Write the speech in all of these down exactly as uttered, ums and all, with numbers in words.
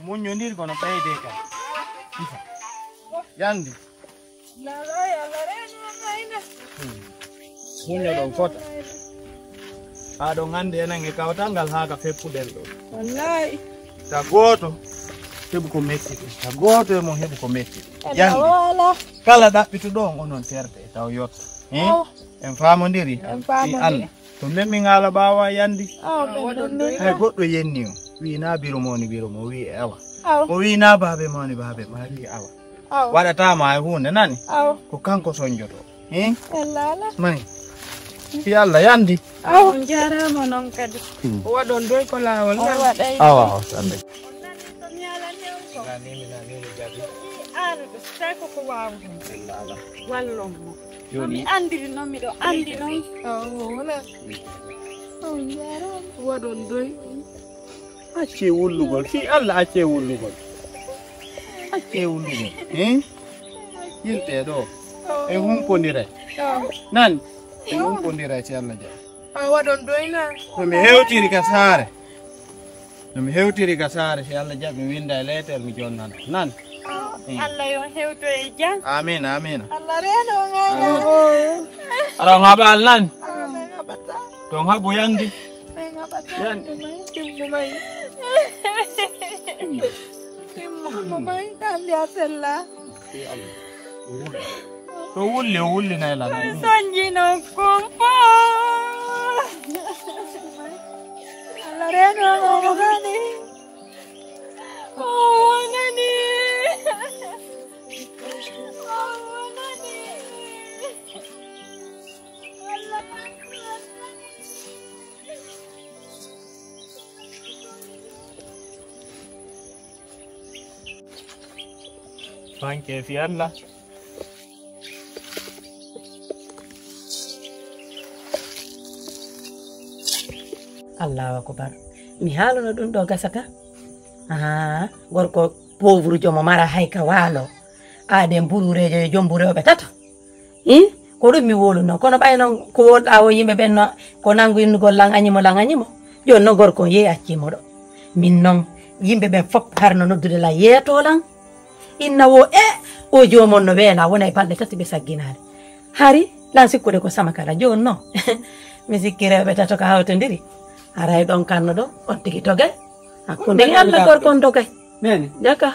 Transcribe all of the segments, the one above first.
Muññondir kono ɓeyde kam. Yandi. Muñño ɗon fota. Haa ɗon hannde enen e kawtal ngal haa ka feppuɗen ɗo. Wallahi. Ta gooto heɓu ko metti ɗum. Ta gooto e mon heɓu ko metti ɗum. Yandi. Kala ɗaɓɓituɗo on onon terɗe taw yotto. Hein? En faamondiri. En faamondiri. Fii Allah. To men min haala ɓaawa yandi. Hay goɗɗo yenni o. Wi na biro mo woni biro mo. Wi e awa. O wi na baabe mo woni baabe ma. Wi awa. Waɗata ma e huunde nani. Ko kanko sonjoto. Hein? Mai. Fii Allah yandi. On jarama non kadi. O waɗon doy ko laawol. Awa o sande. On nani ko mi ala newko. An, tawi ko ko waawuɗum. Wallon mo. Joni mi andiri non, miɗo andi non. Wona. On jarama. Waɗon doy. Acce wullugol. Fii Allah, acce wullugol. Acce wullugol. Hein? Yiltee ɗo. En humpondire. Nan. En humpondire si Allah jaɓi. A waɗon doy na. No mi hewtiri ka saare. No mi hewtiri ka saare, si Allah jaɓi mi winda e leetel mi jonnana. Nan. Allah yo hewto e jam. Amin, amin. Allah reeno ngayna. Ara on haɓa Allah nan. Ton haɓu yandi. Yandi. Timmu mai. Timmu mai. Kandi a sella. To wulli, o wulli na ila. Sanjino kumpo. Allah reeno ngayna. O wonani. O wonani. Fanke fii Allah. Allahu akbar. Mi haalano ɗum ɗo gasata. Aa, gorko pauvre jomo mara hay ka waalo. Aaden burureejo e jom burewɓe tato. Ih, ko ɗum mi wowluno. Kono ɓay noon ko wowluɗaa o yimɓe ɓen no, ko nanngu innugol lan añimo, lan añimo. Jooni noon gorko on yehi accii mo ɗo. Min noon, yimɓe ɓen fof harno noddude lan yeetoo lan. Inna wo e, o joomon no weelaa, wona e balɗe tati ɓe sagginaade. Hari lan sikkude ko sama kala. Jooni noon, mi sikki rewɓe tato ko hawtondiri. Haray ɗon kanno ɗo, on tigi toge. Hakkunde Yalla gorko on dogay. Nene. Jaka.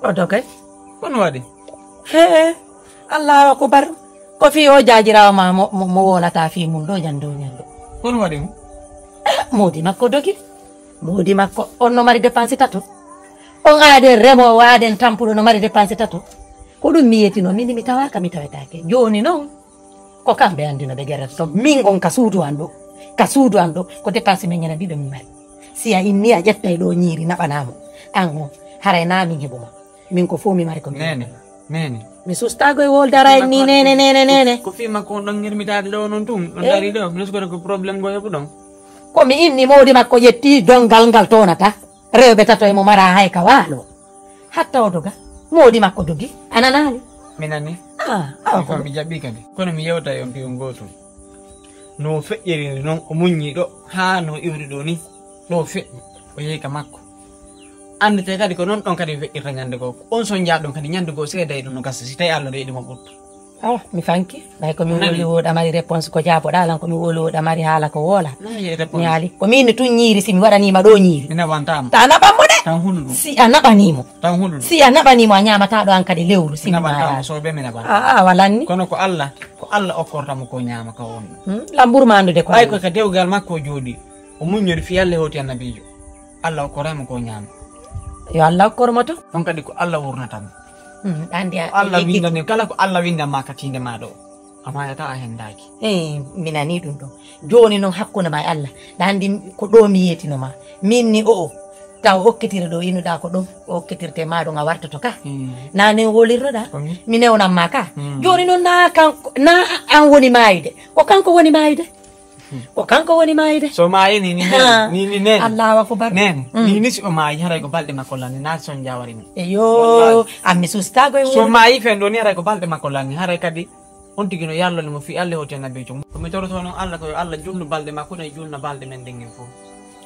O dogay. Kono waɗi? Hee. Allahu akbar. Ko fii o jaajiraawo ma mo, mo, mo wowlata fii mum ɗo ñande o ñande. Kono waɗi mo? Eh, moodi makko dogi. Moodi makko on no mari dépense tato. On aaden remoowo, aaden tampuɗo no mari dépense tato. Ko ɗum mi yetino, min mi tawaaka, mi tawetaake. Jooni noon, ko kamɓe anndi no ɓe gerata to. Min gon ka suudu an ɗo. Ka suudu an ɗo, ko dépense men ñande ɗiɗo mi mari. Si a inni a ƴettay ɗo ñiiri naɓanaa mo. An on, haray naa min heɓu ma. Min ko fof mi mari ko mi. Nene, nene. Mi sustago e woldaray ni nene, nene, nene. Ko fii makko on ɗon ŋirmitaade ɗo noon tun. On dari ɗo, mi sukoto ko problème ngo heɓuɗon. Ko mi inni moodi makko ƴetti dongal ngal toonata. Rewɓe tato e mo mara hay ka waalo. Hatta o doga. Moodi makko dogi. A nanaali? Mi nani. Ah, awa ko mi jaɓi kadi. Kono mi yewta e on piyon gootum. No o feƴƴiri noon, o muññi ɗo, haa no iwri ɗo ni. Ɗo o feƴƴi, o yehi ka makko. Anndete kadi ko noon ɗon kadi o feƴƴirta ñande goo. On so njaa ɗon kadi ñande goo seeday ɗum no gasa, si tawi Allah no yiɗi mo ɓurto. Ah, mi fanki. Ɓay ko mi woli woɗa mari réponse ko jaaboɗaa lan, ko mi woli woɗa mari haala ko woola. Mi haali. Ko min ni tun ñiiri, si mi waɗaniima ɗo ñiiri. Mi naɓantaama. Ta naɓan mo de. Tan hulu ɗum. Si a naɓaniimo. Tan hulu ɗum. Si a naɓaniimo a ñaamataa ɗo an kadi lewru, si mi naɓantaama. Soobee mi naɓan. Ah, ah, walanni. Kono ko Allah, ko Allah okkorta mo ko ñaama ka won. Hmm? Lamburu maandude ko. Ɓay ko ka dewgal makko o jooɗi. O muññori fii Allah hoti annabiijo. Allah okkoray mo ko ñaama. Yo Allah okkor mo to. On kadi ko Allah wurnata mo. Hmm, andi a. Ko Allah windani kala ko Allah windan ma ka tiinde ma ɗo. A maayata a hendaaki. Eh, mi nani ɗum ɗon. Jooni noon hakkunde ma e Allah. Ɗa andi ko ɗo mi yeetino ma. Min ni o'o. Taw okkitire ɗo inuɗa ko ɗum. O okkitirte ma ɗum a wartoto ka. Hmm. Na nen wolirnoɗa. Ko mi? Mi newnan ma ka. Hmm. Jooni noon na kanko, na an woni maayude. Ko kanko woni maayude. Ko kanko woni maayude. So maayi ni, ni, ni, ni, ni, nene. Allahu akbar. Nene. Mm. Ni, ni si o maayi, haray ko balɗe makko lanni, na son jawari mo. Eyo, wallahi. An mi sustago e so maayi fen ɗo ni, haray ko balɗe makko lanni, haray kadi on tigi no yarlani mo fii Allah hoti annabiijo. Ko mi toroto noon Allah, ko yo Allah julnu balɗe makko, no julna balɗe men ndenngen fof.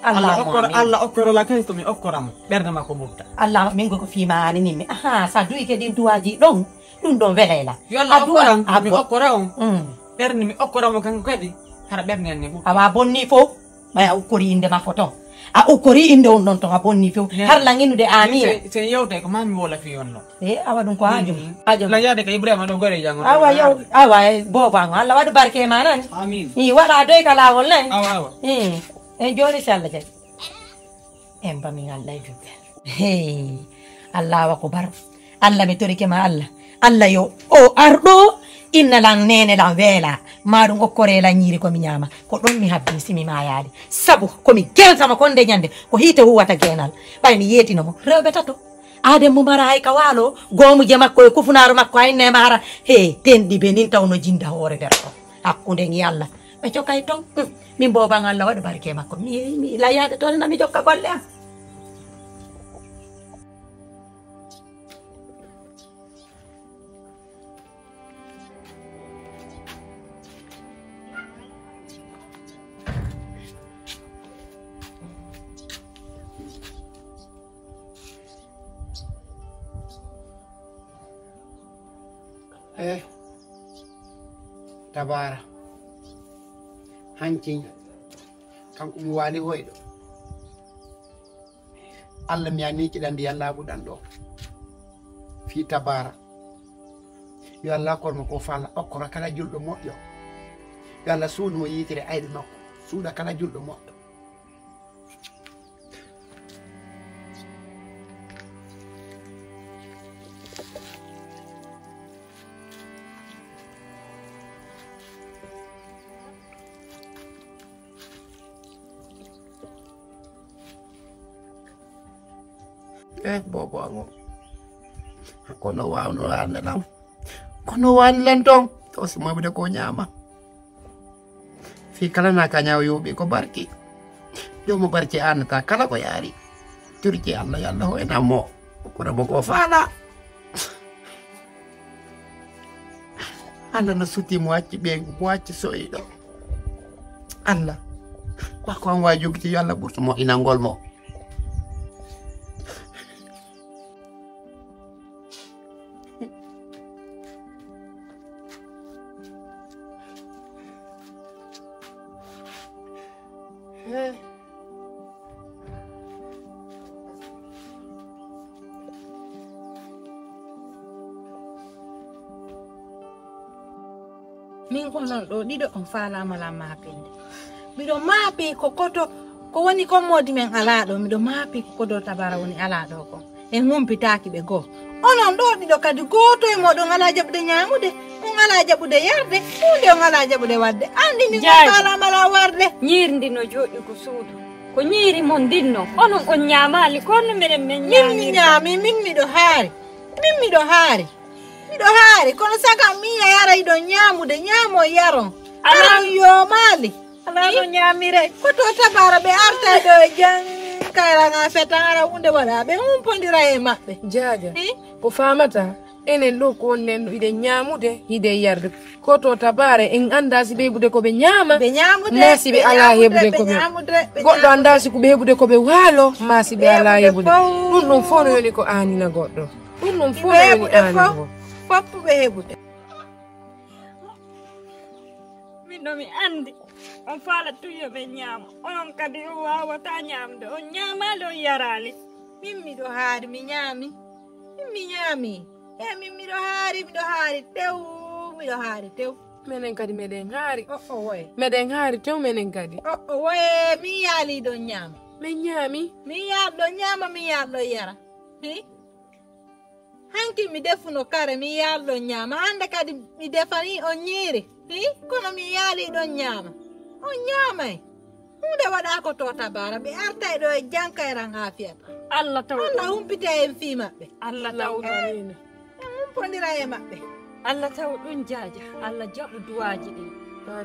Allah okkora, Allah okkora la kay to mi okkora mo. Ɓernde makko ɓurta. Allah min ko fima ani nimmi. Aha, sa duyi ke ɗin duwaji ɗon. Ɗum ɗon welayla. Yo Allah okkora mi okkora on. Mm. Ɓernde mi okkora mo kanko kadi. Hara ɓernde en ni ɓurta. Awa bonni fof. Ɓay a ukkori innde makko ton. A ukkori innde on ɗon ton a bonni few. Har lan innude amin. Sen yewtay ko mami wola fi on ɗon. E awa ɗum ko haaju. Haaju. Lan yaade ka Ibrahima ɗo gore jango. Awa yow awa e boobo an Allah waɗu barke ma nan. Amin. I waɗa doy ka laawol nan. Awa awa. I en jooni si Allah jaɓi. En mbami Allah e juɓɓe. Hey, Allahu akbar. Allah mi torike ma Allah. Allah yo o arɗo inna lan nene lan weela. Maɗum okkore lan ñiiri ko mi ñaama. Ko ɗon mi habbi simi mayaali. Sabu ko mi gensama kon nde ñande ko hiite huwata genal. Ɓay mi yeetino mo rewɓe tato. Aden mo mara hay ka waalo goomuje makko e kufunaaru makko aynne mara. He tenɗi be nin tawno jinda hoore nder ɗon. Hakkunden e Allah. Ɓe cokay ton. Hmm. Min booban Allah waɗu barke makko. Mi yehi mi layaade toon na mi jokka golle am. Eh, Tabara. Hancin. Kanko mo waali hoyɗo. Allah mi ani kiɗan ndi Allah buɗan ɗo. Fi Tabara. Yo Allah kormo ko fala okkora kala julɗo moƴƴo. Yo Allah suudu mo yitire ayɓe makko. Suuda kala julɗo moƴƴo. Eh, bobo ango. Kono wawno arde lam. Kono wani lan ton. To si mo bude ko nyama. Fi kala na ka ñaawo yoɓi ko barki. Jomo barki annata kala ko yaari. Turki Allah yo Allah hoynan mo. Kura mo ko faala. Allah no suti mo acci ɓe mo acci soyiɗo. Allah. Wa ko an wa jogiti yo Allah ɓurtu mo inangol mo. Min onon ɗo ɗiɗo on faalaama lan maapinde. Miɗo maapi ko koto ko woni kon moodi men alaa ɗo. Miɗo maapi ko kodo tabara woni alaa ɗo kon. En humpitaaki ɓe goo. Onon ɗo ɗiɗo kadi gooto e mooɗon alaa jaɓude ñaamude. On alaa jaɓude yarde. Huunde on alaa jaɓude waɗde. Anndi min on faalaama lan warde. Ñiiri ndi no jooɗi ko suudu. Ko ñiiri mon ndinno. Onon on ñaamaali kono minen min ñaami. Min mi ñaami. Min miɗo haari. Min miɗo haari. Miɗo haari kono saga mi yara iɗon ñaamude ñaamo yaron. Alaa. Alaa yoomaali. Alaa no ñaamire. Koto tabara ɓe arta ɗo e jang kayra nga feta ara hunde waɗa ɓe humpondira e maɓɓe. Jaaja. Ko faamata enen ɗo ko onnen ɗo hiɗen ñaamude hiɗen yarde. Koto tabara en annda si ɓe heɓude ko ɓe ñaama. Ɓe ñaamude. Ma si ɓe alaa heɓude ko ɓe goɗɗo annda si ko ɓe heɓude ko ɓe waalo ma si ɓe alaa heɓude. Ɗum ɗum fof no yoni ko aanina goɗɗo. Ɗum ɗum fof no woni aani fof. Foppuɓe heɓude. Min ɗo mi anndi on faala tuyo ɓe ñaama onon kadi on waawata ñaamde on ñaamaali on yaraali. Min miɗo haari mi ñaami. Min mi ñaami. E min miɗo haari miɗo haari tew. Miɗo haari tew. Menen kadi meɗen haari. Oɗo woye. Meɗen haari tew menen kadi. Oɗo woye min yaali ɗon ñaama. Min ñaami. Min yaali ɗon ñaama min yaali ɗon yara. Hi. Hanki mi defuno kare mi yaalɗon ñaama hannde kadi mi defani on ñiiri. Hi kono mi yaali ɗon ñaama. On ñaamay. Huunde waɗaako to tabara ɓe artay ɗo e jankayran haa fiyata. Allah taw allah humpita en fii maɓɓe. Allah taw en humpondira e maɓɓe. Allah taw ɗum jaaja. Allah jaɓu duwaaji ɗin.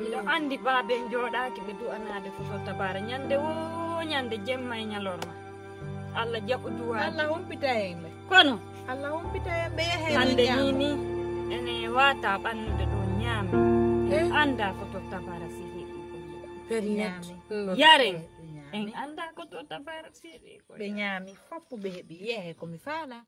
Miɗo anndi baaben jooɗaaki ɓe du'anaade foto tabara ñande woo ñande jemma e ñalorma. Allah jaɓu duwaaji. Allah humpita en ɓe. Kono Allah humpita en ɓe yehe hannde nii nii ene waata ɓannude ɗo ñaami. Annda ko to tabara si heɓi ko yiɗa. Yaren. En anndaa ko to dabara seeɗi ko. Ɓe ñaami foppu, ɓe heɓi yehe ko mi faala.